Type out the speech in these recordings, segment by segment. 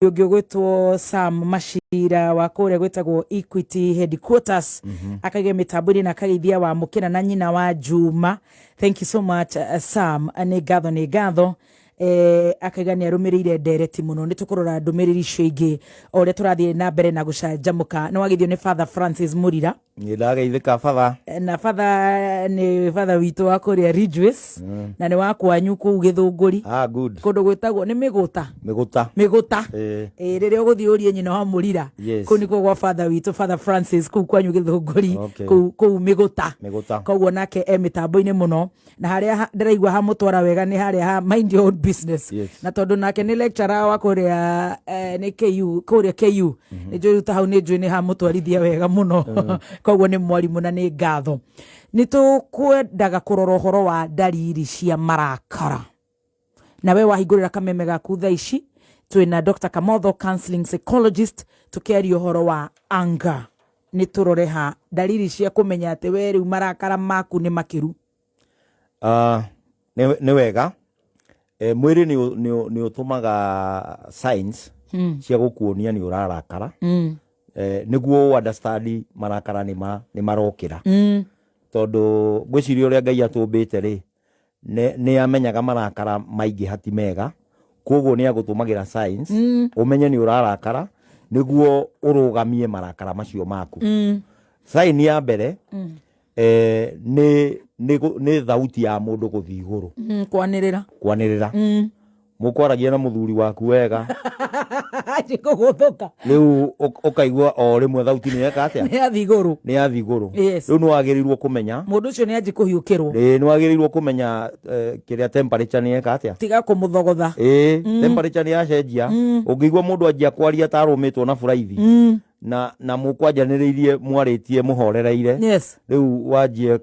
Ũngĩ ũgwĩtwo Sam Machira wa kũrĩa gwĩtagwo Equity Headquarters akaiga mĩtambo-inĩ na akageithia wa Mũkĩra na nyina wa Juma. Thank you so much, Sam, nĩ ngatho, nĩ ngatho. Akaiga nĩ arũmĩrĩire ndereti mũno. Nĩ tũkũrora ndũmĩrĩri icio ingĩ o ũrĩa tũrathiĩ na mbere na gũcanjamũka. Nĩ wageithio nĩ Father Francis Mũrira. Nĩ ndageithĩka, batha. Na father nĩ father witũ wa kũrĩa Ridgeways na nĩ wa kwanyu kũu Gĩthũngũri. Ah, good. Kũndũ gwĩtagwo nĩ Mĩgũta. Mĩgũta. Mĩgũta. Ĩĩ. Ĩ, rĩrĩa ũgũthiĩ ũrie nyina wa Mũrira. Kũu nĩkuo gwa father witũ, Father Francis, kũu kwanyu Gĩthũngũri. Kũu Mĩgũta. Mĩgũta. Koguo nake e mĩtambo-inĩ mũno na harĩa ndĩraigua hamũtwara wega nĩ harĩa ha mind your own business. Na tondũ nake nĩ lecturer wa kũrĩa nĩ KU, kũrĩa KU, nĩ njũĩ ta hau nĩ njũĩ nĩ hamũtwarithia wega mũno. Koguo nĩ mwarimũ na nĩ ngatho. Nĩ tũkwendaga kũrora ũhoro wa ndariri cia marakara na we wahingũrĩra kameme gaku thaa ici, twĩna Dr. Kamotho, counseling psychologist, tũkĩaria ũhoro wa anger. Nĩ tũrore ha ndariri cia kũmenya atĩ we rĩu marakara maku nĩ makĩru. Ah, nĩ wega. Mwĩrĩ nĩ ũtũmaga signs cia gũkuonia nĩ ũrarakara nĩguo ũ understand marakara nĩ marokĩra, tondũ ngwĩciria ũrĩa Ngai atũmbĩte rĩ, nĩ amenyaga marakara maingĩha ti mega. Koguo nĩ agũtũmagĩra signs ũmenye nĩ ũrarakara nĩguo ũrũgamie marakara macio maku. Sign ya mbere nĩ thauti ya mũndũ gũthiĩ igũrũ. Kwanĩrĩra. Kwanĩrĩra. Mũkwaragia na mũthuri waku wega, kũgũthũka. Rĩu ũkaigua o rĩmwe thauti nĩ yeka atĩa? Nĩ yathi igũrũ. Nĩ yathi igũrũ. Rĩu nĩ wagĩrĩirwo kũmenya mũndũ ũcio nĩ anji kũhiũkĩrwo. Ĩĩ, nĩ wagĩrĩirwo kũmenya kĩrĩa temperature nĩ yeka atĩa. Tiga kũmũthogotha. Ĩĩ, temperature nĩ yacenjia. Ũngĩigua mũndũ anjia kwaria ta arũmĩtwo na buraithi na mũkwanjanĩrĩirie, mwarĩtie mũhorereire, rĩu wanjie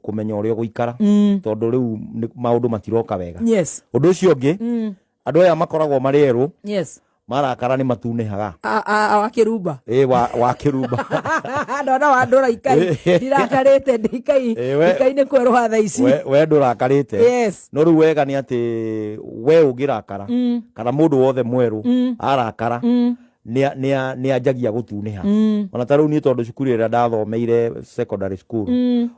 kũmenya ũrĩa ũgũikara, tondũ rĩu maũndũ matiroka wega. Ũndũ ũcio ũngĩ, andũ aya makoragwo marĩ erũ, marakara nĩ matunĩhaga. Wa kĩrumba. Ĩ, wa kĩrumba. Ndona wandũra ikai, ndirakarĩte ndikai. Ikai nĩ kwerũha thaa ici. We ndũrakarĩte. No rĩu wega nĩ atĩ we ũngĩrakara kana mũndũ wothe mwerũ arakara, nĩ anjagia gũtunĩha. Ona ta rĩu niĩ, tondũ cukuru ĩrĩa ndathomeire, secondary school,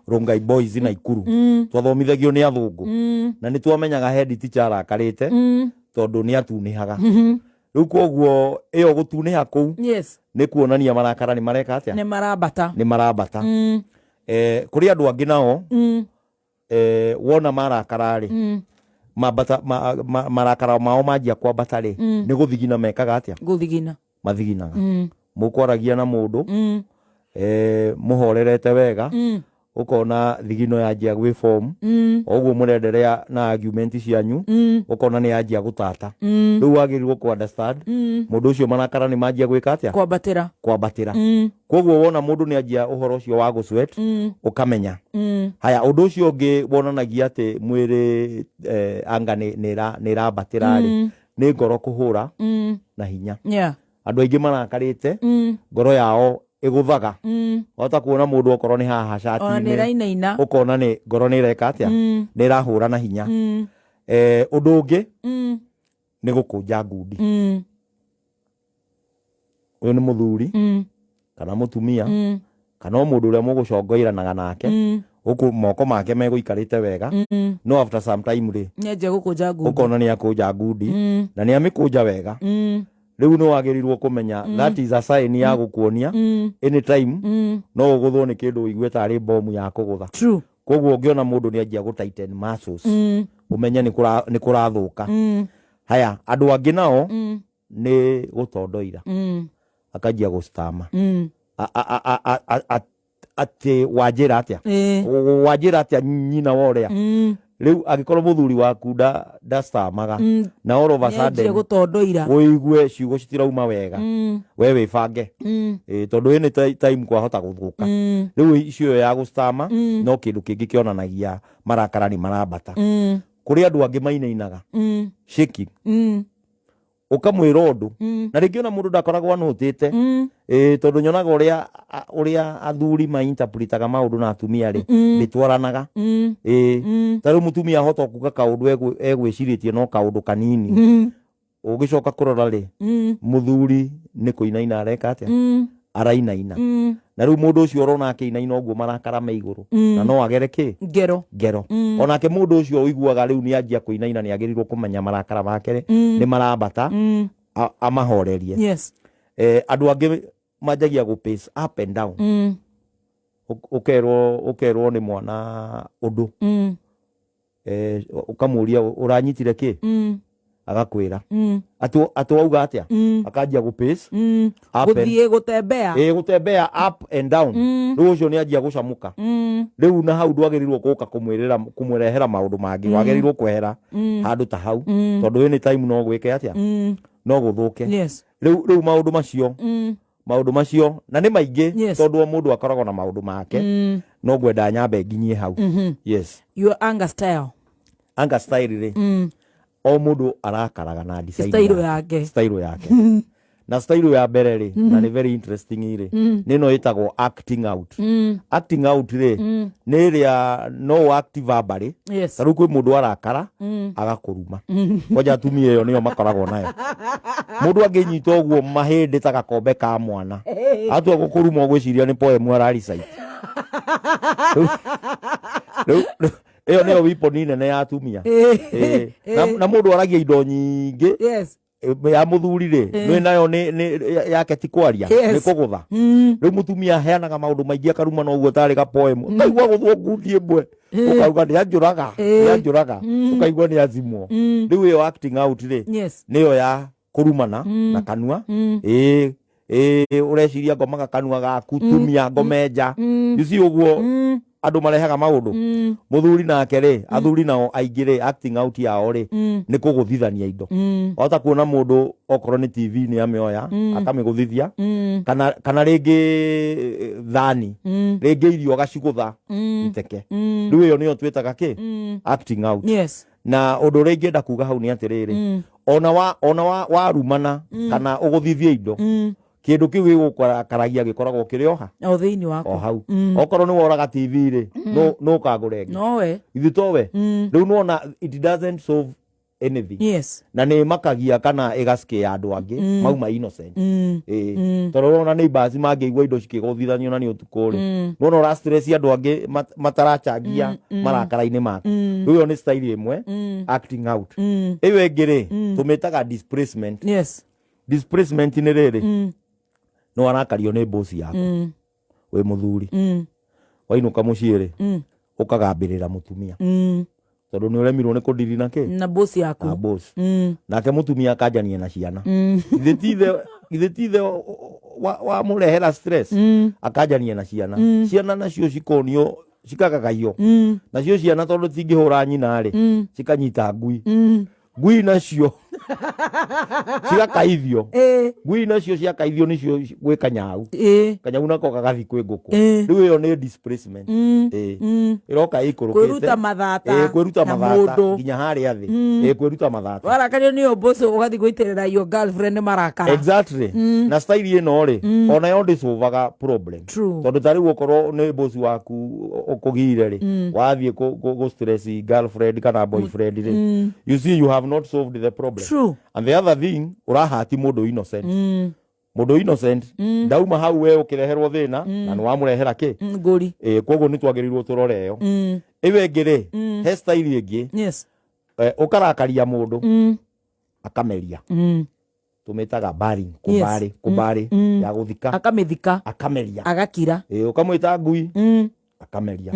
Rongai Boys Naikuru, twathomithagio nĩ athũngũ na nĩ twamenyaga head teacher arakarĩte tondũ nĩ atunĩhaga. Rĩu koguo ĩyo gũtunĩha kũu nĩ kuonania marakara nĩ mareka atĩa? Nĩ marambata. Nĩ marambata. Kũrĩ andũ angĩ nao wona marakara rĩ, mambata marakara mao manjia kwambata rĩ, nĩ gũthigina mekaga atĩa? Gũthigina. Mathiginaga. Mũkwaragia na mũndũ mũhorerete wega, ũkona thigino yanjia gwĩ form o ũguo mũrenderea na argument cianyu, ũkona nĩ yanjia gũtata. Rĩu wagĩrĩirwo kũ understand mũndũ ũcio marakara nĩ manjia gwĩka atĩa? Kwambatĩra. Kwambatĩra. Koguo wona mũndũ nĩ anjia ũhoro ũcio wa gũ sweat, ũkamenya. Haya, ũndũ ũcio ũngĩ wonanagia atĩ mwĩrĩ anga nĩ ĩrambatĩra rĩ, nĩ ngoro kũhũra na hinya. Andũ aingĩ marakarĩte, ngoro yao ĩgũthaga. Wahota kuona mũndũ okorwo nĩ haha ona nĩ cati-inĩ, ĩrainaina. Ũkona nĩ ngoro nĩ ĩreka atĩa? Nĩ ĩrahũra na hinya. Ũndũ ũngĩ nĩ gũkũnja ngundi. Ũyũ nĩ mũthuri kana mũtumia kana o mũndũ ũrĩa mũgũcongoiranaga nake, ũkũ moko make megũikarĩte wega, no after some time rĩ, nĩanjia gũkũnja ngundi. Ũkona nĩ akũnja ngundi na nĩ amĩkũnja wega. Rĩu nĩ wagĩrĩirwo kũmenya that is a sign ya gũkuonia anytime no ũgũthwo nĩ kĩndũ ũigue tarĩ bomu ya kũgũtha. Koguo ũngĩona mũndũ nĩ anjia gũ tighten muscles, ũmenye nĩ kũrathũka. Haya, andũ angĩ nao nĩ gũtondoira, akanjia gũstama atĩ wanjĩra atĩa? Wanjĩra atĩa nyina wa ũrĩa? Rĩu angĩkorwo mũthuri waku ndastamaga na all of a nĩanjia sudden gũtondoira, ũigue ciugo citirauma wega, we wĩbange. Ĩ, tondũ any time kwahota gũthũka. Rĩu icio ya gũstama no kĩndũ kĩngĩ kĩonanagia marakara nĩ marambata. Kũrĩ andũ angĩ mainainaga, shaking. Ũkamwĩra ũndũ na rĩngĩ ona mũndũ ndakoragwo anũtĩte. Ĩ, tondũ nyonaga ũrĩa athuri mainterpretaga maũndũ na atumia rĩ, ndĩtwaranaga. Ĩ, ta rĩu mũtumia ahota kuga kaũndũ egwĩcirĩtie no kaũndũ kanini. Ũgĩcoka kũrora rĩ, mũthuri nĩ kũinaina areka atĩa? Arainaina. Na rĩu mũndũ ũcio ũrona akĩinaina ũguo marakara me igũrũ, na no agere kĩ? Ngero. Ngero. Onake mũndũ ũcio ũiguaga rĩu nĩ anjia kũinaina nĩ agĩrĩirwo kũmenya marakara make rĩ, nĩ marambata, amahorerie. Yes. Andũ angĩ manjagia gũ pace up and down. Ũkerwo nĩ mwana ũndũ. Ũkamũria ũranyitire kĩ? Agakwĩra. Atĩ wauga atĩa? Akanjia gũ pace up and Gũthiĩ gũtembea. Ĩĩ, gũtembea up and down. Rĩu ũcio nĩ anjia gũcamũka. Rĩu na hau ndwagĩrĩirwo gũka kũmwĩrĩra kũmũrehera maũndũ mangĩ, wagĩrĩirwo kwehera handũ ta hau, tondũ anytime no gwĩke atĩa? No gũthũke. Yes. Rĩu maũndũ macio, maũndũ macio na nĩ maingĩ, tondũ o mũndũ akoragwo na maũndũ make, no ngwenda nyambe nginyie hau. Yes. Your anger style. Anger style rĩ, o mũndũ arakaraga na design style yake. Style yake. Na style ya mbere rĩ, na nĩ very interesting rĩ, nĩ ĩno ĩtagwo acting out. Acting out rĩ, nĩ ĩrĩa no act verbally. Ta rĩu kwĩ mũndũ arakara agakũruma. Kwanja atumia ĩyo nĩyo makoragwo nayo. Mũndũ angĩnyita ũguo mahĩndĩ ta gakombe ka mwana, atua gũkũruma ũgwĩciria nĩ poem ararecite. Rĩu ĩyo nĩyo weapon nene ya atumia. Ĩĩ. Na mũndũ aragia indo nyingĩ. Ya mũthuri rĩ, nĩ nayo nĩ yake ti kwaria, nĩ kũgũtha. Rĩu mũtumia aheanaga maũndũ maingĩ akaruma na ũguo tarĩ ga poem. Ũkaigua gũthwo ngundi ĩmwe, ũkauga nĩ anjũraga, nĩ anjũraga, ũkaigua nĩ azimwo. Rĩu ĩyo acting out rĩ, nĩyo ya kũrumana na kanua. Ĩĩ, ĩĩ, ũreciria ngomaga kanua gaku, tumia ngome nja. You see ũguo andũ marehaga maũndũ. Mũthuri nake rĩ, athuri nao aingĩ rĩ, acting out yao rĩ, nĩ kũgũthithania indo. Wahota kuona mũndũ okorwo nĩ TV nĩ amĩoya akamĩgũthithia, kana rĩngĩ thani, rĩngĩ irio agacigũtha iteke. Rĩu ĩyo nĩyo twĩtaga kĩ? Acting out. Na ũndũ ũrĩa ingĩenda kuga hau nĩ atĩrĩrĩ, ona wa ona wa warumana kana ũgũthithie indo, kĩndũ kĩu gĩgũkarakaragia gĩkoragwo kĩrĩ oha o thĩinĩ waku, o hau. Okorwo nĩ woraga TV rĩ, no ũkagũra ĩngĩ. Nowe. Ithuĩ towe. Rĩu nĩwona it doesn't solve anything. Na nĩ ĩmakagia kana ĩgacikĩa andũ angĩ mauma innocent. Ĩĩ, tondũ ũrona neighbors mangĩigua indo cikĩgũthithanio na nĩ ũtukũ rĩ, nĩwona ũra stress andũ angĩ matarachangia marakara-inĩ maku. Rĩu ĩyo nĩ style ĩmwe, acting out. Ĩyo ĩngĩ rĩ, tũmĩtaga displacement. Displacement nĩ rĩrĩ, nĩ warakario nĩ boss yaku, wĩ mũthuri, wainũka mũciĩ rĩ, ũkagambĩrĩra mũtumia, tondũ nĩ ũremirwo nĩ kũndiri na kĩ? Na boss yaku. Na boss. Nake mũtumia akanjania na ciana. Githĩ ti ithe wamũrehera stress? Akanjania na ciana. Ciana nacio cikonio cikagagaio. Nacio ciana tondũ cingĩhũra nyina rĩ, cikanyita ngui. Ngui nacio cigakaithio. Ngui nacio ciakaithio nĩcio gwĩ kanyau. Kanyau nako gagathi kwĩ ngũkũ. Rĩu ĩyo nĩ displacement. Ĩroka ĩikũrũkĩte. Kwĩruta mathata. Kwĩruta na mathata mũndũ. Nginya harĩa thĩ. Kwĩruta mathata. Warakario nĩ ũmbũcũ ũgathiĩ gũitĩrĩra your girlfriend marakara. Exactly. Na style ĩno rĩ, ona yo ndĩsolvaga problem. Tondũ ta rĩu okorwo nĩ boss waku ũkũgire rĩ, wathiĩ kũ stress girlfriend kana boyfriend rĩ, you see you have not solved the problem. And the other thing, ũrahati mũndũ innocent. Mũndũ innocent ndauma hau we ũkĩreherwo thĩna na nĩ wamũrehera kĩ? Ngũri. Ĩĩ, koguo nĩ twagĩrĩirwo tũrore ĩyo. Ĩyo ĩngĩ rĩ, he style ĩngĩ. Ũkarakaria mũndũ akameria. Tũmĩtaga burying, kũbarĩ, kũbarĩ ya gũthika. Akamĩthika. Akameria. Agakira. Ĩĩ, ũkamwĩta ngui, akameria.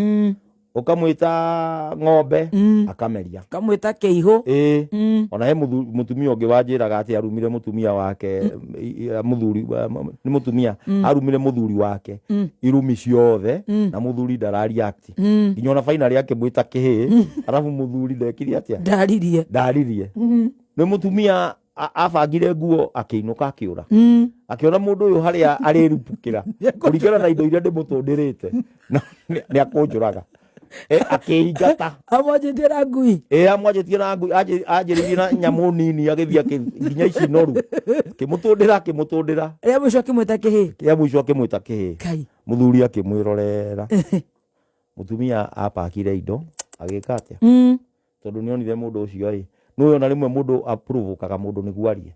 Ũkamwĩta ng'ombe, akameria. Ũkamwĩta kĩihũ. Ĩĩ. Ona he mũtumia ũngĩ wanjĩraga atĩ arumire mũtumia wake, mũthuri, nĩ mũtumia, arumire mũthuri wake irumi ciothe, na mũthuri ndara react. Nginya ona finally akĩmwĩta kĩhĩ, arabu mũthuri ndekire atĩa? Ndaririe. Ndaririe. Nĩ mũtumia abangire nguo akĩinũka akĩũra. Akĩona mũndũ ũyũ harĩa arĩrupukĩra kũringana na indo iria ndĩmũtũndĩrĩte, na nĩ akũnjũraga. Akĩingata. Amwanjĩtie na ngui. Ĩ, amwanjĩtie na ngui, anjĩrĩirie na nyamũ nini agĩthiĩ nginya ici noru. Akĩmũtũndĩra, akĩmũtũndĩra. Rĩa mũico akĩmwĩta kĩhĩ. Rĩa mũico akĩmwĩta kĩhĩ. Kai. Mũthuri akĩmwĩrorera. Mũtumia apakire indo, agĩka atĩa? Tondũ nĩ onire mũndũ ũcio ĩ, Nĩ ona rĩmwe mũndũ aprovokaga mũndũ nĩguo arie.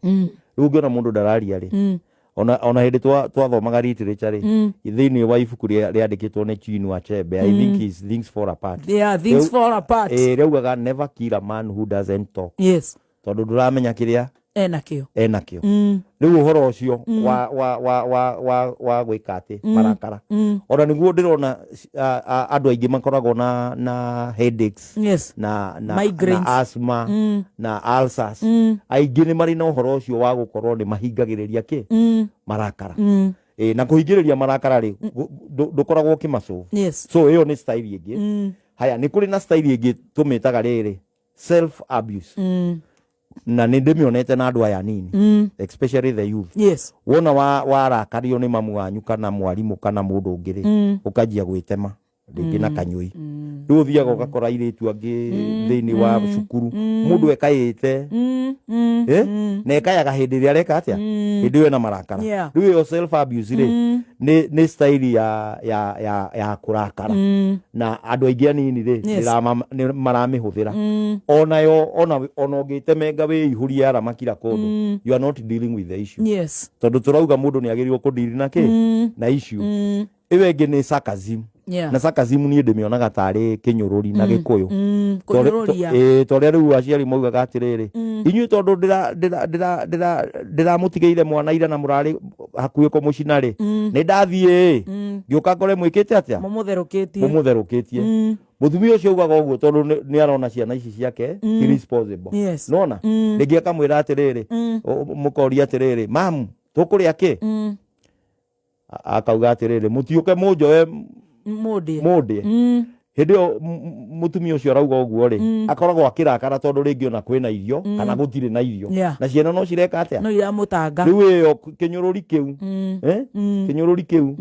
Rĩu ũngĩona mũndũ ndararia rĩ, ona hĩndĩ twathomaga literature rĩ, thĩinĩ wa ibuku rĩandĩkĩtwo nĩ Chinua Achebe, I think is Things Fall Apart. Yeah, Things Fall Apart. Rĩaugaga, "Never kill a man who doesn't talk," tondũ ndũramenya kĩrĩa enakĩo. Enakĩo. Rĩu ũhoro ũcio wa gwĩka atĩ marakara, ona nĩguo ndĩrona andũ aingĩ makoragwo na headaches na Migraines. Na asthma na ulcers. Aingĩ nĩ marĩ na ũhoro ũcio wa gũkorwo nĩ mahingagĩrĩria kĩ marakara. Na kũhingĩrĩria marakara rĩ, ndũkoragwo ũkĩmasolve. So ĩyo nĩ style ĩngĩ. Haya, nĩ kũrĩ na style ĩngĩ tũmĩtaga rĩrĩ, self abuse, na nĩ ndĩmĩonete na andũ aya anini, especially the youth. Wona warakario nĩ mamu wanyu kana mwarimũ kana mũndũ ũngĩ rĩ, ũkanjia gwĩtema rĩngĩ na kanyũi. Rĩu ũthiaga ũgakora airĩtu angĩ thĩinĩ wa cukuru, mũndũ ekaĩte, eh? Na ekayaga hĩndĩ ĩrĩa areka atĩa, hĩndĩ ĩyo ena marakara. Rĩu ĩyo self abuse rĩ, nĩ style ya kũrakara, na andũ aingĩ anini rĩ, nĩ maramĩhũthĩra onayo. Ona ũngĩtemenga wĩihũrie arama kila kũndũ, you are not dealing with the issue, tondũ tũrauga mũndũ nĩ agĩrĩirwo kũdeal na kĩ, na issue. Ĩyo ĩngĩ nĩ sarcasm. Na sarcasm niĩ ndĩmĩonaga tarĩ kĩnyũrũri na Gĩkũyũ. Kũnyũrũria. Torĩa rĩu aciari maugaga atĩrĩrĩ, inyuĩ tondũ ndĩramũtigĩire mwana ira na mũrarĩ hakuhĩ kũmũcina rĩ, nĩ ndathiĩ ngĩũka ngore mwĩkĩte atĩa? Mũmũtherũkĩtie. Mũmũtherũkĩtie. Mũtumia ũcio augaga ũguo tondũ nĩ arona ciana ici ciake ti responsible. Nona rĩngĩ akamwĩra atĩrĩrĩ, mũkoria atĩrĩrĩ, "Mamu, tũkũrĩa kĩ?" Akauga atĩrĩrĩ, "Mũtiũke mũnjoe mũndĩe." Mũndĩe. Hĩndĩ ĩyo mũtumia ũcio arauga ũguo rĩ, akoragwo akĩrakara tondũ rĩngĩ ona kwĩna irio kana gũtirĩ na irio, na ciana no cireka atĩa? No iramũtanga. Rĩu ĩyo kĩnyũrũri kĩu, eh? Kĩnyũrũri kĩu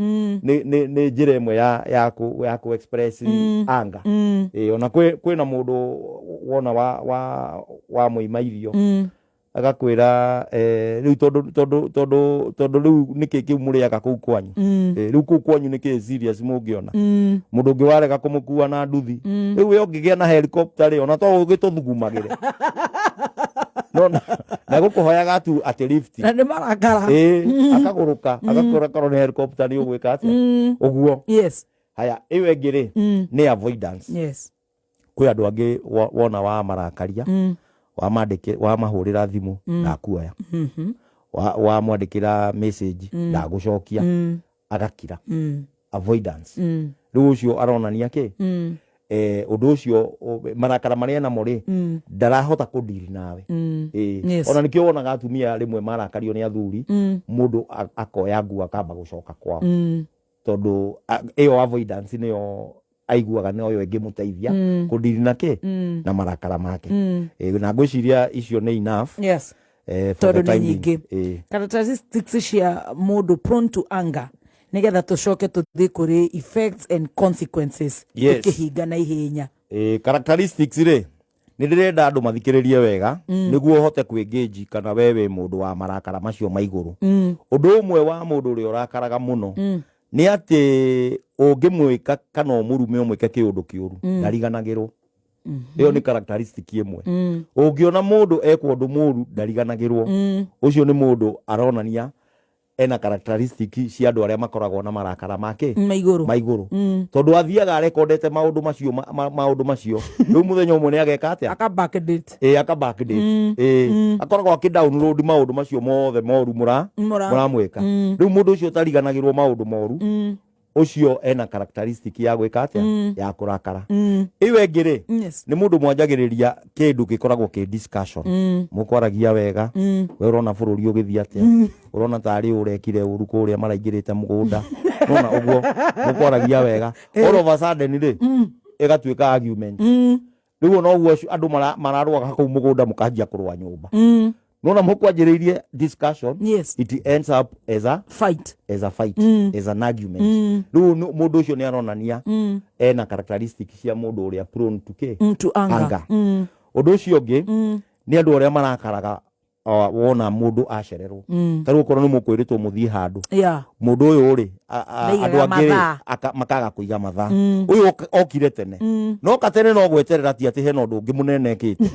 nĩ njĩra ĩmwe ya kũ express anger. Ona kwĩna mũndũ wona wa mũima irio, agakwĩra, "Rĩu tondũ rĩu nĩkĩ kĩu mũrĩaga kũu kwanyu? Rĩu kũu kwanyu nĩkĩ serious mũngĩona?" Mũndũ ũngĩ warega kũmũkua na nduthi, "Rĩu we ũngĩgĩa na helicopter rĩ, ona to ũgĩtũthugumagĩre no na gũkũhoyaga tu atĩ lift." Na nĩ marakara. Akagũrũka agakora korwo nĩ helicopter nĩ ũgwĩka atĩa ũguo. Haya, ĩyo ĩngĩ rĩ, nĩ avoidance. Kwĩ andũ angĩ wona wa marakaria, wamahũrĩra thimũ ndakuoya, wamwandĩkĩra message ndagũcokia, agakira. Avoidance. Rĩu ũcio aronania kĩ? Ũndũ ũcio marakara marĩa namo rĩ, ndarahota kũdeal nawe. Ona nĩkĩo wonaga atumia rĩmwe marakario nĩ athuri, mũndũ akoya nguo akamba gũcoka kwao, tondũ ĩyo avoidance nĩyo aiguaga noyo ĩngĩmũteithia kũdeal na kĩ, na marakara make. Na ngwĩciria icio nĩ enough for Tondũ the nĩ time being. nyingĩ. Characteristics cia mũndũ prone to anger, nĩgetha tũcoke tũthiĩ kũrĩ effects and consequences, tũkĩhinga na ihenya. Characteristics rĩ, nĩ ndĩrenda andũ mathikĩrĩrie wega nĩguo ũhote kwĩngĩnji kana we wĩ mũndũ wa marakara macio ma igũrũ. Ũndũ ũmwe wa mũndũ ũrĩa ũrakaraga mũno nĩ atĩ ũngĩmwĩka kana ũmũrume, ũmwĩke kĩũndũ kĩũru, ndariganagĩrwo. Ĩyo nĩ characteristic ĩmwe. Ũngĩona mũndũ ekwo ũndũ mũru ndariganagĩrwo, ũcio nĩ mũndũ aronania ena characteristic cia andũ arĩa makoragwo na marakara make ma igũrũ. Ma igũrũ, tondũ athiaga arekondete maũndũ macio, maũndũ macio. Rĩu mũthenya ũmwe nĩ ageka atĩa? Aka backdate. Ĩ, aka backdate. Ĩ, akoragwo akĩ download maũndũ macio mothe moru mũra mũramwĩka. Rĩu mũndũ ũcio ũtariganagĩrwo maũndũ moru, ũcio ena characteristic ya gwĩka atĩa? Ya kũrakara. Ĩyo ĩngĩ rĩ, nĩ mũndũ mwanjagĩrĩria kĩndũ gĩkoragwo kĩ discussion, mũkwaragia wega, "We ũrona bũrũri ũgĩthiĩ atĩa? Ũrona tarĩ ũrekire ũru kũrĩa maraingĩrĩte mũgũnda?" Nona ũguo mũkwaragia wega, all of a sudden rĩ, ĩgatuĩka argument. Rĩu ona ũguo andũ mararũaga kũu mũgũnda, mũkanjia kũrũa nyũmba. Nona mũkwanjĩrĩirie discussion, it ends up as a fight. As a fight, as an argument. Rĩu mũndũ ũcio nĩ aronania ena characteristic cia mũndũ ũrĩa prone to kĩ? To anger. Anger. Ũndũ ũcio ũngĩ nĩ andũ arĩa marakaraga Wona mũndũ acererwo, ta rĩu okorwo nĩ mũkwĩrĩtwo mũthiĩ handũ, mũndũ ũyũ rĩ, Ndaigaga andũ angĩ rĩ, mathaa. Makaga kũiga mathaa. Ũyũ okire tene, no katene no gweterera, ti atĩ hena ũndũ ũngĩ mũnene ekĩte.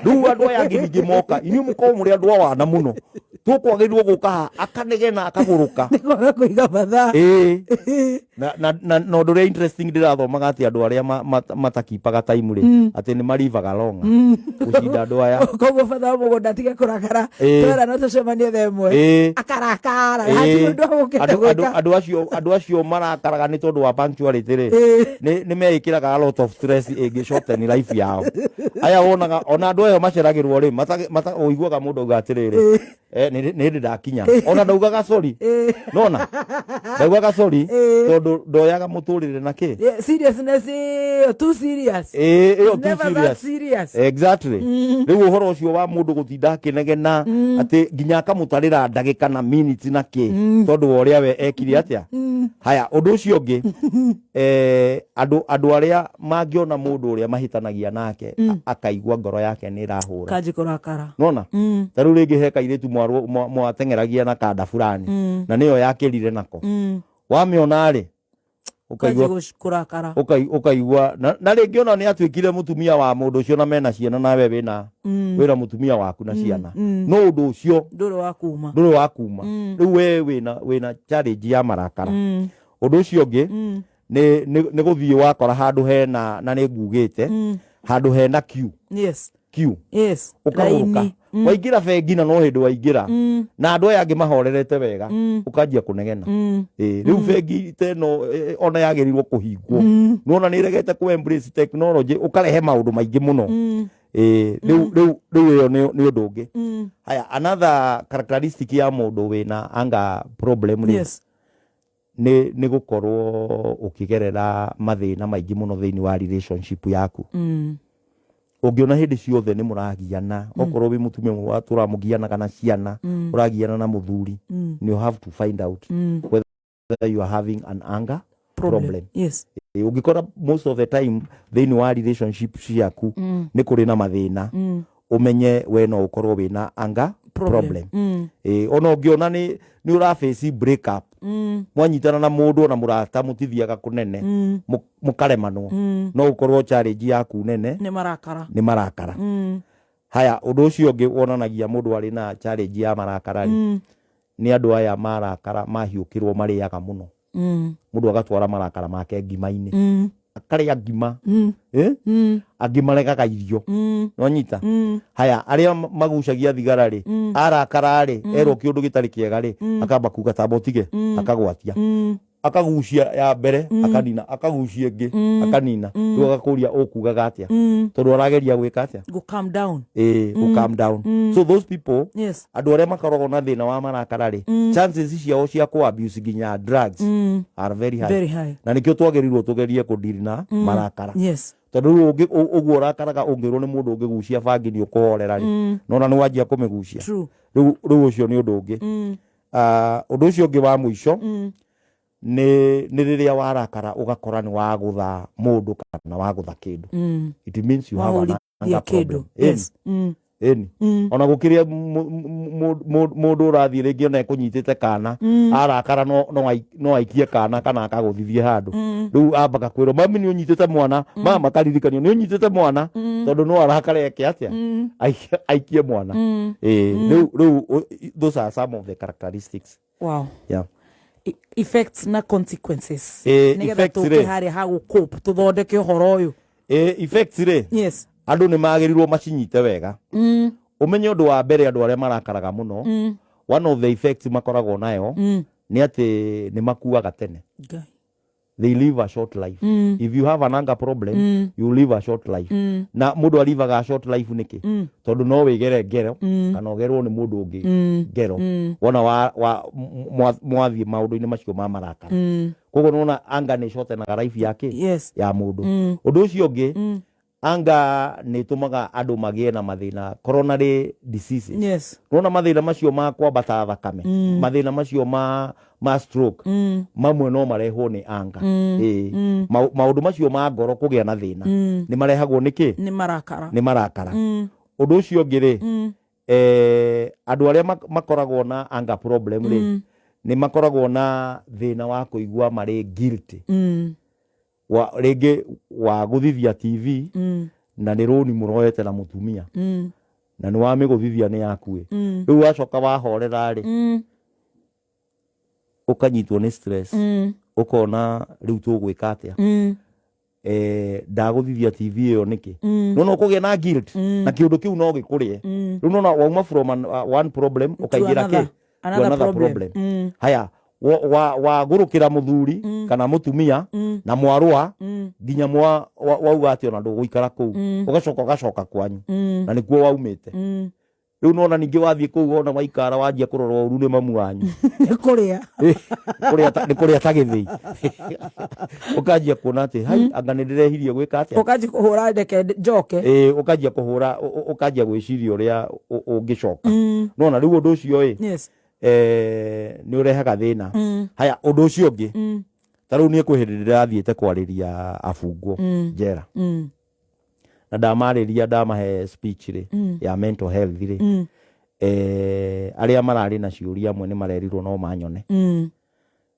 Rĩu andũ aya angĩ ningĩ moka, inyuĩ mũkorwo mũrĩ andũ a wana mũno, tũkwagĩrĩirwo gũka haha, akanegena, akagũrũka. Nĩ kwaga kũiga mathaa. Ĩĩ, na ũndũ ũrĩa interesting ndĩrathomaga atĩ andũ arĩa matakipaga time rĩ, atĩ nĩ marivaga longa gũcinda andũ aya. Koguo batha wa mũgũnda atige kũrakara. Twera no tũcemanie thaa 1, akarakara, hatirĩ ũndũ agũkĩte gwĩka. Andũ acio marakaraga nĩ tondũ wa punctuality rĩ, nĩ meĩkĩraga a lot of stress ĩngĩ shorten life yao. Aya wonaga ona andũ aya maceragĩrwo rĩ, ũiguaga mũndũ auga atĩrĩrĩ, "Nĩ hĩndĩ ndakinya." Ona ndaugaga sorry, nona ndaugaga sorry, tondũ ndoyaga mũtũrĩre na kĩ. Yeah, seriousness ĩyo, too serious. Ĩĩ, ĩyo too Never that serious. serious. Exactly. Rĩu ũhoro ũcio wa mũndũ gũtinda akĩnegena atĩ nginya akamũtarĩra ndagĩka na minutes na kĩ, tondũ wa ũrĩa we ekire atĩa. Haya, ũndũ ũcio ũngĩ, andũ arĩa mangĩona mũndũ ũrĩa mahĩtanagia nake, akaigua ngoro yake nĩ ĩrahũra, kanji kũrakara. Nona ta rĩu rĩngĩ he kairĩtu mwateng'eragia na kanda fulani, na nĩyo yakĩrire nako, wamĩona rĩ, kanji ũkaigua kũrakara. Ũkaigua na rĩngĩ ona nĩ atuĩkire mũtumia wa mũndũ ũcio na mena ciana, nawe wĩna mũtumia waku na ciana, no ũndũ ũcio ndũrĩ wa kuma. Ndũrĩ wa kuma. Rĩu we wĩna challenge ya marakara. Ũndũ ũcio ũngĩ nĩ gũthiĩ wakora handũ hena, na nĩ ngugĩte, handũ hena queue, queue, ũkagũrũka. Raini. Waingĩra bengi na no hĩndĩ waingĩra, na andũ aya angĩ mahorerete wega, ũkanjia kũnegena. Ĩĩ, rĩu bengi ta ĩno, ona yagĩrĩirwo kũhingwo, nona nĩ ĩregete kũ embrace technology, ũkarehe maũndũ maingĩ mũno. Ĩĩ, rĩu ĩyo nĩ ũndũ ũngĩ. Haya, another characteristic ya mũndũ wĩna anger problem rĩ, nĩ gũkorwo ũkĩgerera mathĩna maingĩ mũno thĩinĩ wa relationship yaku. Ũngĩona hĩndĩ ciothe nĩ mũragiana, okorwo wĩ mũtumia watũra mũgianaga na ciana, ũragiana na mũthuri, you have to find out whether you are having an anger problem. Ũngĩkora most of the time thĩinĩ wa relationship ciaku nĩ kũrĩ na mathĩna, ũmenye we no ũkorwo wĩna anger problem. Ona ũngĩona nĩ ũraface break up, mwanyitana na mũndũ ona mũrata, mũtithiaga kũnene, mũkaremanwo, no ũkorwo challenge yaku nene nĩ marakara. Nĩ marakara. Haya, ũndũ ũcio ũngĩ wonanagia mũndũ arĩ na challenge ya marakara rĩ, nĩ andũ aya marakara mahiũkĩrwo marĩaga mũno. Mũndũ agatwara marakara make ngima-inĩ, akarĩa ngima. Eh? Angĩ maregaga irio, nonyita. Haya, arĩa magucagia thigara rĩ, arakara rĩ, erwo kĩũndũ gĩtarĩ kĩega rĩ, akamba kuga tamba ũtige, akagwatia, akagucia ya mbere, akanina, akagucia ĩngĩ, akanina. Rĩu agakũria ũkugaga atĩa, tondũ arageria gwĩka atĩa? Go calm down. Ĩĩ, go calm down. So those people, andũ arĩa makoragwo na thĩna wa marakara rĩ, chances ciao cia kũ abuse nginya drugs are very high. Very high. Na nĩkĩo twagĩrĩirwo tũgerie kũdeal na marakara, tondũ rĩu ũguo ũrakaraga, ũngĩrwo nĩ mũndũ ũngĩgucia bangi nĩ ũkũhorera rĩ, nona nĩ wanjia kũmĩgucia. Rĩu ũcio nĩ ũndũ ũngĩ. Ah, ũndũ ũcio ũngĩ wa mũico nĩ rĩrĩa warakara ũgakora nĩ wagũtha mũndũ kana wagũtha kĩndũ. It means you have an wahũrithia anger kĩndũ. problem. Ĩni. Ona gũkĩrĩa mũndũ ũrathiĩ rĩngĩ ona ekũnyitĩte kana, arakara no aikie kana kana akagũthithie handũ. Rĩu ambaga kwĩrwo, "Mami, nĩ ũnyitĩte mwana." Mama akaririkanio nĩ ũnyitĩte mwana, tondũ no arakare eke atĩa? Aikie mwana. Ĩĩ, rĩu those are some of the characteristics. Yeah. Effects na consequences, nĩgetha Effects tũke rĩ. harĩa ha gũcope, tũthondeke ũhoro ũyũ. Effects rĩ, andũ nĩ magĩrĩirwo macinyite wega. Ũmenye ũndũ wa mbere, andũ arĩa marakaraga mũno, one of the effects makoragwo nayo nĩ atĩ nĩ makuaga tene. Ngai. They live a short life. If you have an anger problem, you live a short life. Na mũndũ alivaga a short life nĩkĩ? Tondũ no wĩgere ngero kana ũgerwo nĩ mũndũ ũngĩ ngero, wona mwathiĩ maũndũ-inĩ macio ma marakara. Koguo nona anger nĩ shortenaga life yake, ya mũndũ. Ũndũ ũcio ũngĩ, anger nĩ ĩtũmaga andũ magĩe na mathĩna, coronary diseases. Nona mathĩna macio ma kwambata thakame, mathĩna macio ma stroke, mamwe no marehwo nĩ anger. Ĩĩ. Maũndũ macio ma ngoro kũgĩa na thĩna nĩ marehagwo nĩ kĩ? Nĩ marakara. Nĩ marakara. Ũndũ ũcio ũngĩ rĩ, Andũ arĩa makoragwo na anger problem rĩ, nĩ makoragwo na thĩna wa kũigua marĩ guilty wa rĩngĩ wa gũthithia TV na nĩ rũni mũroete na mũtumia na nĩ wamĩgũthithia nĩ yaku ĩ. Rĩu wacoka wahorera rĩ, ũkanyitwo nĩ stress, ũkona rĩu tũgwĩka atĩa, ndagũthithia TV ĩyo nĩkĩ? Nona ũkũgĩa na guilt na kĩũndũ kĩu no gĩkũrĩe. Rĩu nona wauma from one problem ũkaingĩra kĩ? Another, To another another problem. Problem. Haya, wagũrũkĩra mũthuri kana mũtumia na mwarũa nginya wauga atĩ ona ndũgũikara kũu, ũgacoka ũgacoka kwanyu na nĩkuo waumĩte. Rĩu nona ningĩ wathiĩ kũu, wona waikara, wanjia kũrorwo ũru nĩ mamu wanyu. Nĩ kũrĩa. Nĩ kũrĩa ta gĩthĩi, ũkanjia kuona atĩ hai, anga nĩ ndĩrehirie gwĩka atĩa? Ũkanji kũhũra ndeke njoke. Ĩĩ, ũkanjia kũhũra, ũkanjia gwĩciria ũrĩa ũngĩcoka. Nona rĩu ũndũ ũcio ĩ, nĩ ũrehaga thĩna. Haya, ũndũ ũcio ũngĩ, ta rĩu niĩ kwĩ hĩndĩ ndĩrathiĩte kwarĩria abungwo njera na ndamarĩria, ndamahe speech rĩ ya mental health rĩ, arĩa mararĩ na ciũria amwe nĩ marerirwo no manyone.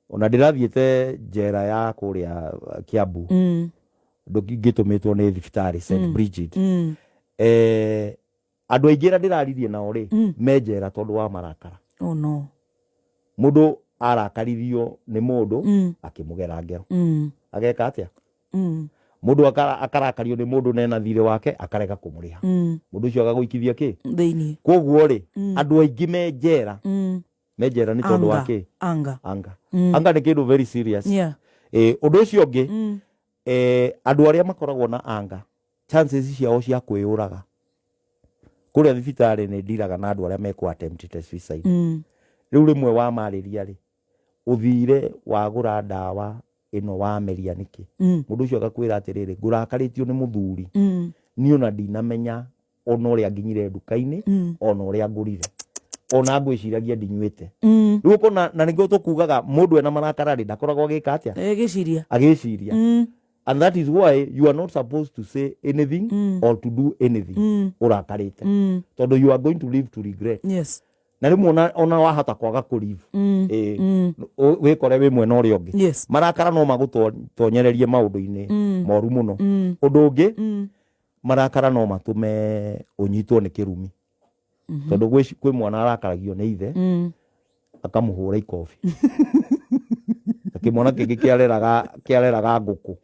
Ona ndĩrathiĩte njera ya kũrĩa Kiambu, ngĩtũmĩtwo nĩ thibitarĩ St Bridget. Andũ aingĩ arĩa ndĩraririe nao rĩ, me njera tondũ wa marakara. Oh no. Mũndũ arakaririo nĩ mũndũ akĩmũgera ngero, ageka atĩa? Mũndũ akarakario nĩ mũndũ nena thirĩ wake, akarega kũmũrĩha, mũndũ ũcio agagũikithia kĩ? Thĩinĩ. Koguo rĩ, andũ aingĩ me njera, me njera nĩ tondũ wa Anger. kĩ? Anger. Anger. Anger nĩ kĩndũ very serious. Ũndũ ũcio ũngĩ, andũ arĩa makoragwo na anger, chances ciao cia kwĩyũraga, kũrĩa thibitarĩ nĩ ndiraga na andũ arĩa mekũ attempted suicide. Rĩu rĩmwe wamarĩria rĩ, ũthire wagũra ndawa ĩno wameria nĩkĩ? Mũndũ ũcio agakwĩra atĩrĩrĩ, ngũrakarĩtio nĩ mũthuri, niĩ ona ndinamenya ona ũrĩa nginyire nduka-inĩ, ona ũrĩa ngũrire, ona ngwĩciragia ndinyuĩte. Rĩu ũkona na nĩkĩo tũkugaga mũndũ ena marakara rĩ, ndakoragwo agĩka atĩa? Gĩciria. Agĩciria. And that is why you are not supposed to say anything or to do anything ũrakarĩte, tondũ you are going to live to regret. Na rĩmwe ona wahota kwaga kũ live, wĩkore wĩ mwena ũrĩa ũngĩ. Marakara no magũtonyererie maũndũ-inĩ moru mũno. Ũndũ ũngĩ, marakara no matũme ũnyitwo nĩ kĩrumi, tondũ kwĩ mwana arakaragio nĩ ithe, akamũhũra ikobi. Na kĩmwana kĩngĩ kĩareraga ngũkũ,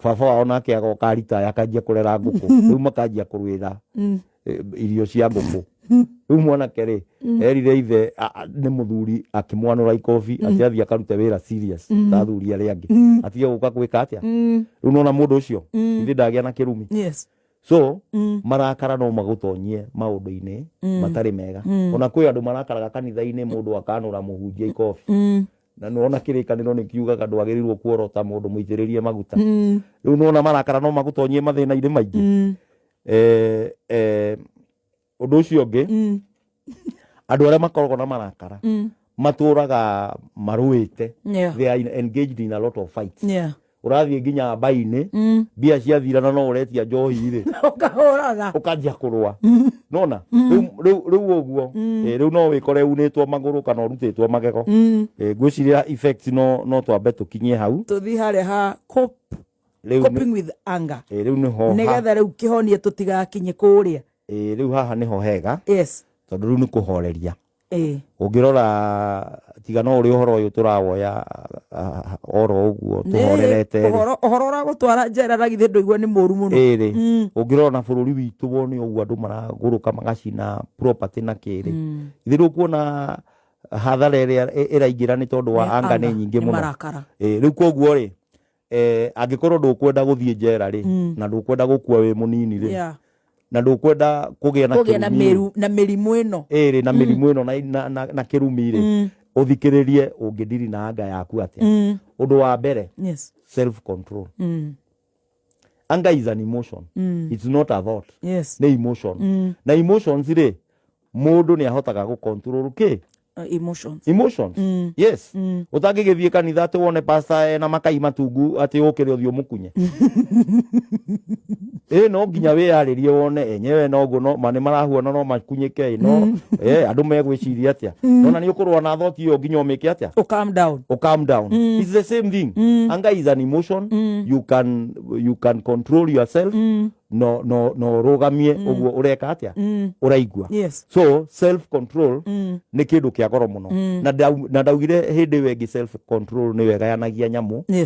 baba wao nake agoka aritaya, akanjia kũrera ngũkũ. Rĩu makanjia kũrũĩra irio cia ngũkũ. Rĩu mwanake rĩ, erire ithe nĩ mũthuri, akĩmwanũra ikobi atĩ athiĩ akarute wĩra serious ta athuri arĩa angĩ, atige gũka gwĩka atĩa. Rĩu nona mũndũ ũcio ithe ndagĩa na kĩrumi. So marakara no magũtonyie maũndũ-inĩ matarĩ mega. Ona kwĩ andũ marakaraga kanitha-inĩ, mũndũ akanũra mũhunjia ikobi, na nĩwona kĩrĩkanĩro nĩ kiugaga ndwagĩrĩirwo kuorota mũndũ mũitĩrĩrie maguta. Rĩu nĩwona marakara no magũtonyie mathĩna-inĩ maingĩ. Ũndũ ũcio ũngĩ, andũ arĩa makoragwo na marakara matũraga marũĩte. They are engaged in a lot of fights. Ũrathiĩ nginya mbai-inĩ, mbia ciathirana, no ũretia njohi rĩ, Ũkahũraga. Ũkanjia kũrũa. Nona rĩu ũguo, rĩu no wĩkore unĩtwo magũrũ kana ũrutĩtwo magego. Ngwĩciria effects no twambe tũkinyie hau. Tũthiĩ harĩa ha Rĩu coping with anger. Rĩu nĩho Nĩgetha rĩu kĩhonie tũtigakinye kũrĩa. Rĩu haha nĩho hega, tondũ rĩu nĩ kũhoreria. Ũngĩrora tiga no ũrĩ ũhoro ũyũ tũrawoya oro ũguo tũhorerete rĩ. Ũhoro ũragũtwara njera na githĩ ndũigua nĩ mũru mũno? Ĩrĩ ũngĩrora na bũrũri witũ wone ũguo andũ maragũrũka magacina property na kĩrĩ, ithe ndũkuona hathara ĩrĩa ĩraingĩra nĩ tondũ wa anga nĩ nyingĩ nĩ mũno. Marakara. Rĩu koguo rĩ, angĩkorwo ndũkwenda gũthiĩ njera rĩ, na ndũkwenda gũkua wĩ mũnini rĩ, na ndũkwenda kũgĩa na kũgĩa na kĩrumi rĩ, na mĩrimũ ĩno, ĩrĩ na mĩrimũ ĩno na kĩrumi rĩ, ũthikĩrĩrie ũngĩndiri na anga yaku atĩa. Ũndũ wa mbere, self control. Anger is an emotion, it's not a thought. Nĩ emotion, na emotions rĩ, mũndũ nĩ ahotaga gũ control kĩ? Emotions. Emotions, yes. Ũtangĩgĩthiĩ kanitha atĩ wone pastor ena makai matungu atĩ ũkĩre ũthiĩ ũmũkunye. Ĩ no nginya wĩyarĩrie wone enyewe noguo no ma nĩ marahuana no makunyĩke ĩ no andũ megwĩciria atĩa. Nona nĩ ũkũrũa na thought ĩyo nginya ũmĩke atĩa? Ũ calm down. Or calm down. It's the same thing. Anger is an emotion. You can control yourself. No ũrũgamie ũguo ũreka atĩa ũraigua. So self control nĩ kĩndũ kĩa goro mũno. Na ndaugire hĩndĩ ĩyo ĩngĩ self control nĩyo ĩgayanagia nyamũ na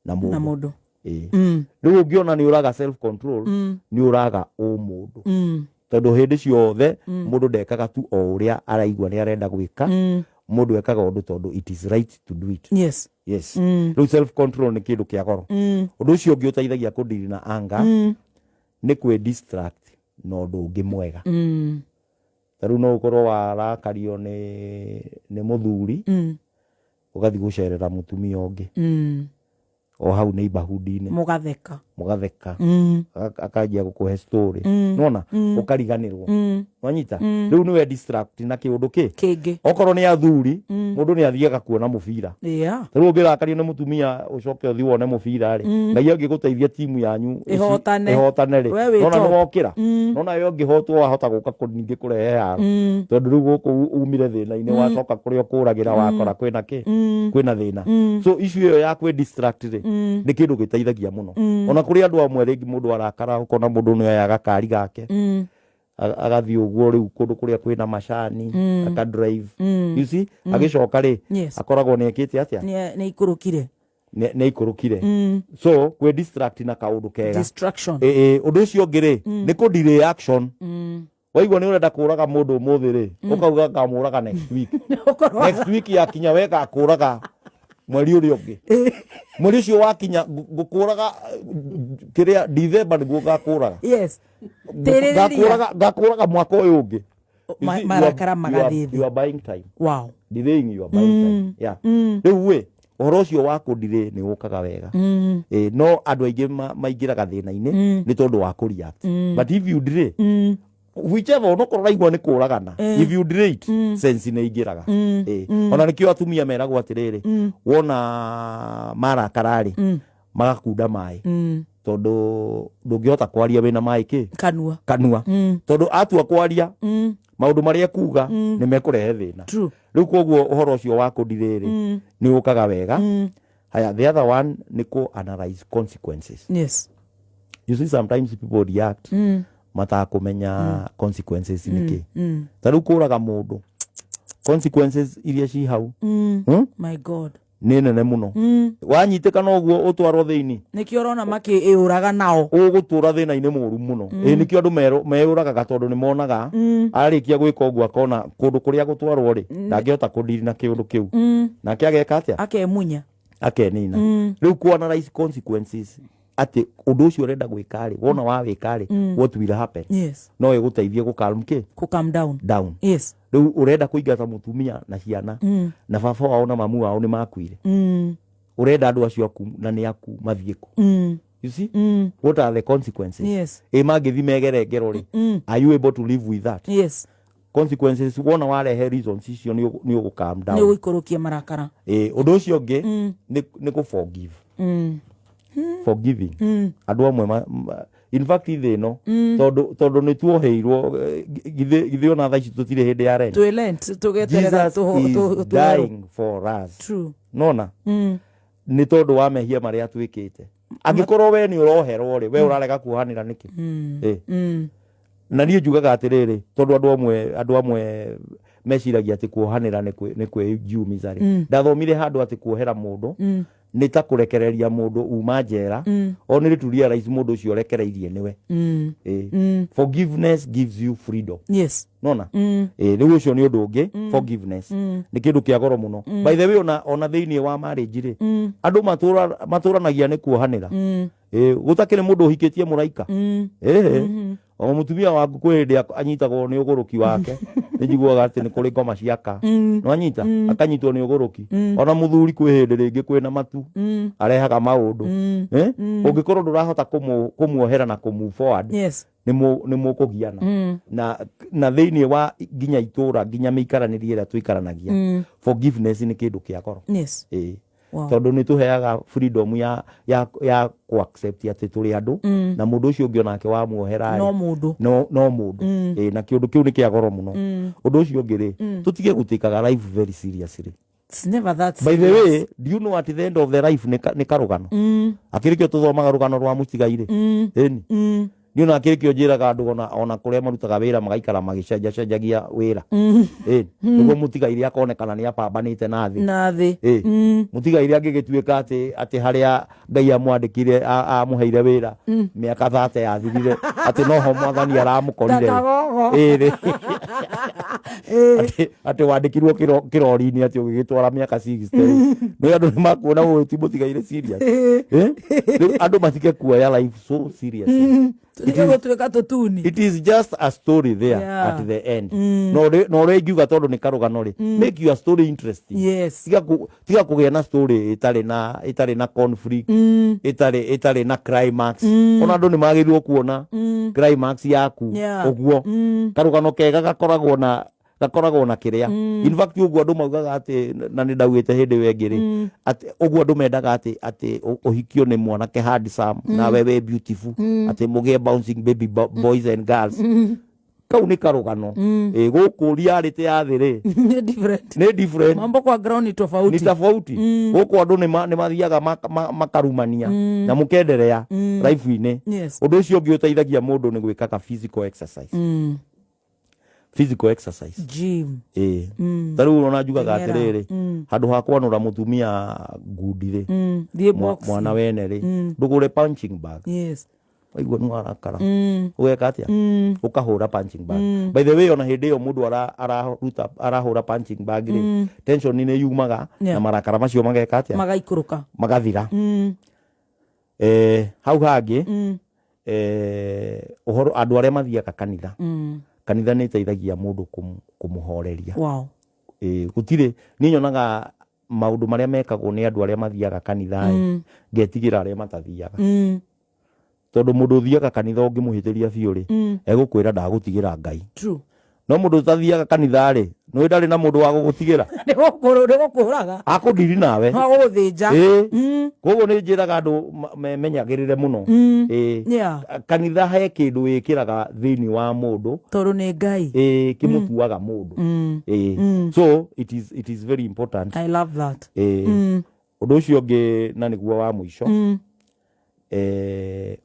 na mũndũ. Mũndũ. Ĩĩ. Rĩu ũngĩona nĩ ũraga self control, nĩ ũraga ũmũndũ, tondũ hĩndĩ ciothe mũndũ ndekaga tu o ũrĩa araigua nĩ arenda gwĩka. Mũndũ ekaga ũndũ tondũ it is right to do it. Yes. Rĩu self control nĩ kĩndũ kĩa goro. Ũndũ ũcio ũngĩ ũteithagia kũdeal na anger nĩ kwĩ distract na ũndũ ũngĩ mwega. Ta rĩu no ũkorwo warakario nĩ mũthuri, ũgathiĩ gũcerera mũtumia ũngĩ o hau neighborhood-inĩ. Mũgatheka. Mũgatheka. Akanjia gũkũhe story, nona ũkariganĩrwo. Wanyita? Rĩu nĩwe distract na kĩũndũ kĩ kĩngĩ. Okorwo nĩ athuri, mũndũ nĩ athiaga kuona mũbira. Rĩu ũngĩrakario nĩ mũtumia ũcoke ũthiĩ wone mũbira rĩ, Ngai angĩgũteithia timu yanyu ĩhotane. Ĩhotane rĩ, We wĩ nona top. nĩ wokĩra, nona we ũngĩhotwo wahota gũka ningĩ kũrehe haro, tondũ rĩu gũkũ umire thĩna-inĩ, wacoka kũrĩa ũkũragĩra wakora kwĩna kĩ, kwĩna thĩna. So issue ĩyo ya kwĩ distract rĩ, nĩ kĩndũ gĩteithagia mũno. Ona kũrĩ andũ amwe rĩngĩ mũndũ arakara ũkona mũndũ nĩ oyaga kari gake, agathiĩ ũguo rĩu kũndũ kũrĩa kwĩna macani, aka drive, you see, agĩcoka rĩ, akoragwo nĩ ekĩte atĩa? Nĩ ikũrũkire. Nĩ aikũrũkire. So kwĩ distract na kaũndũ kega. Distraction. Ĩ, ũndũ ũcio ũngĩ rĩ, nĩ kũ delay action. Waigua nĩ ũrenda kũraga mũndũ ũmũthĩ rĩ, ũkauga ngamũraga next week. Ũkorwo Next week yakinya, we gakũraga mweri ũrĩa ũngĩ. Mweri ũcio wakinya ngũkũraga kĩrĩa December nĩguo ngakũraga. Tĩrĩrĩria. Ngakũraga mwaka ũyũ ũngĩ. You see, marakara magathiĩ you are buying time. Delaying, you are buying time, yeah. Rĩu ĩ ũhoro ũcio wa kũ-delay nĩ ũkaga wega. Ĩ, no andũ aingĩ maingĩraga thĩna-inĩ nĩ tondũ wa kũ-react. But if you delay, whichever, onokorwo ũraigua nĩ kũragana, if you delay it, sense nĩ ingĩraga. Ĩ, ona nĩkĩo atumia meragwo atĩrĩrĩ, wona marakara rĩ, magakunda maĩ, tondũ ndũngĩhota kwaria wĩna maĩ kĩ kanua. Kanua, tondũ atua kwaria, maũndũ marĩa ekuga nĩ mekũrehe thĩna. Rĩu koguo ũhoro ũcio wa kũ-delay rĩ, nĩ ũkaga wega. Haya, the other one nĩ kũ analyze consequences. You see, sometimes people react matakũmenya consequences nĩ kĩ. Ta rĩu kũraga mũndũ, consequences iria ci hau, My God. Nĩ nene mũno. Wanyitĩkana ũguo ũtwarwo thĩinĩ. Nĩkĩo ũrona makĩĩũraga nao. Ũgũtũra thĩna-inĩ mũru mũno. Ĩ nĩkĩo andũ meyũragaga, tondũ nĩ monaga arĩkia gwĩka ũguo akona kũndũ kũrĩa gũtwarwo rĩ, ndangĩhota kũ-deal na kĩũndũ kĩu, nake ageka atĩa? Akemunya. Akenina. Rĩu ku analyze consequences atĩ ũndũ ũcio ũrenda gwĩka rĩ, wona wawĩka rĩ, what will happen, no ĩgũteithie gũ calm kĩ? Ku calm down. Down. Rĩu ũrenda kũingata mũtumia na ciana, na baba wao na mamu wao nĩ makuire, ũrenda andũ acio aku na nĩ aku mathiĩ kũ? You see, what are the consequences? Ĩ mangĩthi megere ngero rĩ, are you able to live with that? Consequences, wona warehe reasons icio, nĩ ũgũ calm Nĩ down. ũgũikũrũkia marakara. Ĩ, ũndũ ũcio ũngĩ nĩ kũ forgive. Forgiving andũ amwe in fact thĩ ĩno, tondũ nĩ tuoheirwo, githĩ ona thaa ici tũtirĩ hĩndĩ ya Lent? Twĩ Lent tũgeterera. Jesus is dying for us. Nona nĩ tondũ wa mehia marĩa twĩkĩte. Angĩkorwo we nĩ ũroherwo rĩ, we ũrarega kuohanĩra nĩkĩ? Ĩ. Na niĩ njugaga atĩrĩrĩ, tondũ andũ amwe meciragia atĩ kuohanĩra nĩ kwĩjumiza rĩ, ndathomire handũ atĩ kuohera mũndũ nĩ ta kũrekereria mũndũ uma njera, only to realize mũndũ ũcio ũrekereirie nĩwe. Ĩ. Forgiveness gives you freedom. Nona? Ĩ, rĩu ũcio nĩ ũndũ ũngĩ. Forgiveness nĩ kĩndũ kĩa goro mũno. By the way, ona thĩinĩ wa marriage rĩ, andũ matũranagia nĩ kuohanĩra. Ĩ, gũtakĩrĩ mũndũ ũhikĩtie mũraika. Ĩhĩ, o mũtumia waku kwĩ hĩndĩ anyitagwo nĩ ũgũrũki wake. Nĩ njiguaga atĩ nĩ kũrĩ ngoma ciaka, nĩwanyita, akanyitwo nĩ ũgũrũki. Ona mũthuri kwĩ hĩndĩ rĩngĩ kwĩna matu arehaga maũndũ. Eh? Ũngĩkorwo ndũrahota kũmuohera na kũ move forward, nĩ mũkũgiana na thĩinĩ wa nginya itũra, nginya mĩikaranĩrie ĩrĩa tũikaranagia. Forgiveness nĩ kĩndũ kĩa goro. Ĩĩ. Tondũ nĩ tũheaga freedom ya ku accept atĩ tũrĩ andũ, na mũndũ ũcio ũngĩ onake wamuohera rĩ, no mũndũ. No mũndũ. Ĩĩ, na kĩũndũ kĩu nĩ kĩa goro mũno. Ũndũ ũcio ũngĩ rĩ, tũtige gũtĩkaga life very seriously. It's never that By the serious. way, do you know at the end of the life nĩ karũgano? Akĩrĩ kĩo tũthomaga rũgano rwa mũtigairĩ. Ĩni niĩ ona akĩrĩ kĩo njĩraga andũ ona kũrĩa marutaga wĩra magaikara magĩcenjacenjagia wĩra. Ĩni nĩguo mũtigairĩ akonekana nĩ apambanĩte na thĩ. Na thĩ. Ĩ, mũtigairĩ angĩgĩtuĩka atĩ harĩa Ngai amwandĩkire, amũheire wĩra mĩaka 30 yathirire, atĩ noho Mwathani aramũkorire. Ta kagogo. Ĩ, rĩ. Atĩ wandĩkirwo kĩrori-inĩ atĩ ũgĩgĩtwara mĩaka 60 rĩ, nĩ andũ nĩ makuona ũyũ ti mũtigairĩ serious. Eh? Rĩu andũ matige kuoya life so seriously. Tũtige gũtuĩka tũtuni. It is just a story there at the end. No ũrĩa ingiuga, tondũ nĩ karũgano rĩ, make your story interesting. Tiga kũgĩa na story ĩtarĩ na conflict, ĩtarĩ na climax. Ona andũ nĩ magĩrĩirwo kuona climax yaku. Ũguo karũgano kega gakoragwo na kĩrĩa. In fact, ũguo andũ maugaga atĩ, na nĩ ndaugĩte hĩndĩ ĩyo ĩngĩ rĩ, atĩ ũguo andũ mendaga atĩ ũhikio nĩ mwanake handsome nawe wĩ beautiful, atĩ mũgĩe bouncing baby boys and girls. Kau nĩ karũgano. Ĩ gũkũ reality ya thĩ rĩ, Nĩ different. Nĩ different. Mambo kwa ground ni tofauti. Ni tofauti. Gũkũ andũ nĩ mathiaga makarumania na mũkenderea life-inĩ. Ũndũ ũcio ũngĩ ũteithagia mũndũ nĩ gwĩkaga physical exercise. Physical exercise. Gym. Ĩĩ, ta rĩu ona njugaga Teng'era. atĩrĩrĩ, handũ ha kwanũra mũtumia ngundi rĩ, Thiĩ boxing. mwana wene rĩ, ndũgũre punching bag. Waigua nĩ warakara, ũgeka atĩa? Ũkahũra punching bag. By the way, ona hĩndĩ ĩyo mũndũ araruta arahũra punching bag rĩ, tension nĩ yumaga na marakara macio mageka atĩa? Magaikũrũka. Magathira. Hau hangĩ, ũhoro andũ arĩa mathiaga kanitha, kanitha nĩ ĩteithagia mũndũ kũmũhoreria. Gũtirĩ niĩ nyonaga maũndũ marĩa mekagwo nĩ andũ arĩa mathiaga kanitha ĩ, ngetigĩra arĩa matathiaga, tondũ mũndũ ũthiaga kanitha ũngĩmũhĩtĩria biũ rĩ, egũkwĩra ndagũtigĩra Ngai. No mũndũ ũtathiaga kanitha rĩ, nĩ ndarĩ na mũndũ wa gũgũtigĩra. Nĩ gũkũraga. Akũndiri nawe. No gũgũthĩnja. Ĩĩ, koguo nĩ njĩraga andũ memenyagĩrĩre mũno. Ĩĩ. Kanitha he kĩndũ wĩkĩraga thĩinĩ wa mũndũ. Tondũ nĩ Ngai. Ĩĩ, kĩmũtuaga mũndũ. Ĩĩ, so it is very important. I love that. Ĩĩ. Ũndũ ũcio ũngĩ, na nĩguo wa mũico,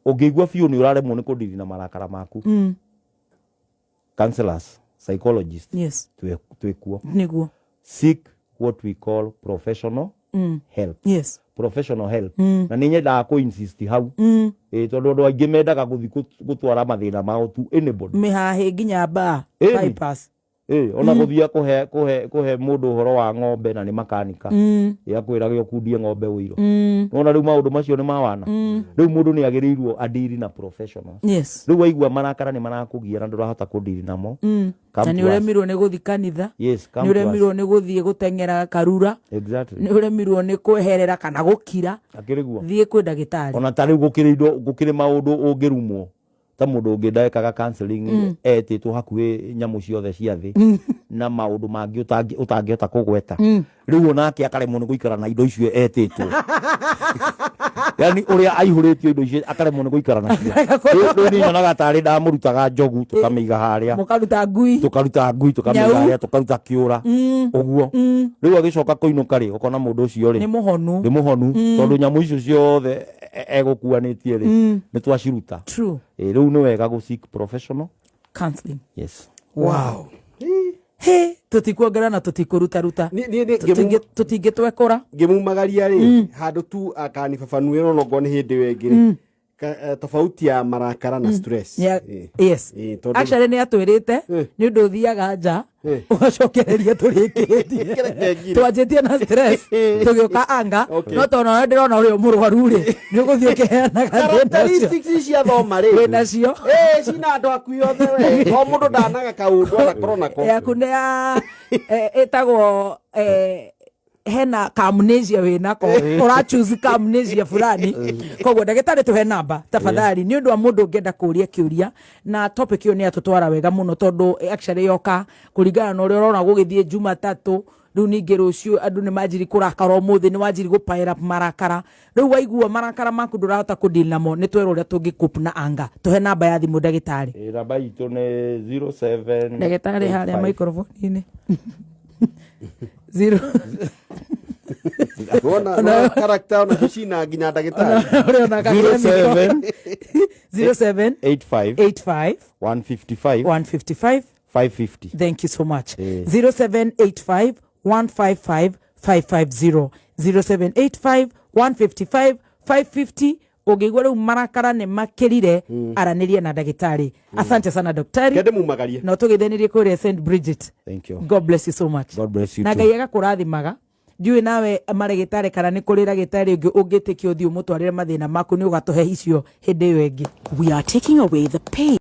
ũngĩigua biũ nĩ ũraremwo nĩ kũndiri na marakara maku, counselors, psychologists, twĩkuo. Seek what we call professional help. Professional help. Na nĩ nyendaga kũ insist hau. Ĩĩ, tondũ andũ aingĩ mendaga gũthiĩ gũtwara mathĩna mao to anybody. Mĩhahĩ nginya mbaa. Ĩni. Bypass. Ĩĩ, ona gũthiĩ kũhe mũndũ ũhoro wa ng'ombe na nĩ makanika, ĩ akwĩrage ũkundie ng'ombe ũiro. Nona rĩu maũndũ macio nĩ mawana. Rĩu mũndũ nĩ agĩrĩirwo adiri na professionals. Rĩu waigua marakara nĩ marakũgia na ndũrahota kũndiri namo, come Na nĩ to us. ũremirwo nĩ gũthiĩ kanitha. Yes, Nĩ come to us. ũremirwo nĩ gũthiĩ gũteng'era karura. Nĩ ũremirwo nĩ kweherera kana gũkira. Akĩrĩ guo. Thiĩ kwĩ ndagĩtarĩ. Ona ta rĩu gũkĩrĩ indo, gũkĩrĩ maũndũ ũngĩrumwo, ta mũndũ ũngĩ ndekaga counseling etĩtwo hakuhĩ nyamũ ciothe cia thĩ na maũndũ mangĩ ũtangĩhota kũgweta. Rĩu onake akaremwo nĩ gũikara na indo icio etĩtwo, yani ũrĩa aihũrĩtio indo icio akaremwo nĩ gũikara nacio. Rĩu niĩ nyonaga tarĩ ndamũrutaga njogu tũkamĩiga harĩa. Mũkaruta ngui. Tũkaruta ngui, tũkamĩiga Nyau. harĩa, tũkaruta kĩũra ũguo. Rĩu agĩcoka kũinũka rĩ, ũkona mũndũ ũcio rĩ Nĩ mũhonu. Nĩ mũhonu, tondũ nyamũ icio ciothe egũkuanĩtie rĩ, nĩ twaciruta. Ĩ, rĩu nĩ wega gũ seek professional counseling. Yes. Wow, he tũtikuongerera na tũtikũrutaruta. Tũtingĩtwekũra. Ngĩmumagaria rĩ handũ tu akanibabanuĩrwo, no ngorwo nĩ hĩndĩ ĩyo ĩngĩ rĩ. Tofauti ya marakara na stress. Yes. Tondũ- Actually nĩ atwĩrĩte nĩ ũndũ ũthiaga nja ũgacokereria tũrĩkĩtie. Kĩreke ngire. Twanjĩtie na stress, tũgĩũka anga. No tondũ ona ndĩrona ũrĩa mũrwaru rĩ, nĩ ũgũthiĩ ũkĩheanaga thĩna ũcio. Characteristics cia thoma rĩ, Wĩnacio. Cina andũ aku othe, we o mũndũ ndanaga kaũndũ anakorwo nako. Yaku nĩ ya ĩtagwo hena kamnesia wĩnako, ũra choose kamnesia fulani. Koguo ndagĩtarĩ, tũhe namba tafadhali nĩ ũndũ wa mũndũ ũngĩenda kũũria kĩũria, na topic ĩyo nĩ yatũtwara wega mũno, tondũ actually yoka kũringana na ũrĩa ũrona gũgĩthiĩ Jumatatũ. Rĩu ningĩ rũciũ andũ nĩ manjiri kũrakara, ũmũthĩ nĩ wanjiri gũpaĩra marakara. Rĩu waigua marakara maku ndũrahota kũdeal namo, nĩ twerwo ũrĩa tũngĩ cope na anga. Tũhe namba ya thimũ, ndagĩtarĩ. Namba itũ nĩ 07 Ndagĩtarĩ, harĩa microphone-inĩ. Zero. Wona character ona cina nginya ndagĩtarĩ. Ũrĩa 07 07 85 85 155 155 550. Thank you so much. 0785 0785 155 550, 0785 155 550. Ũngĩigua rĩu marakara nĩ makĩrire, aranĩria na ndagĩtarĩ. Asante sana, daktari. Kende mumagarie. Na tũgeithanirie kũrĩa St Bridget. Thank you. God bless you so much. God bless you Na too. Ngai agakũrathimaga. Ndiũĩ nawe marĩgĩtarĩ kana nĩ kũrĩ ragĩtarĩ ũngĩ ũngĩtĩkia ũthiĩ ũmũtwarĩre mathĩna maku, nĩ ũgatũhe icio hĩndĩ ĩyo ĩngĩ. We are taking away the pain.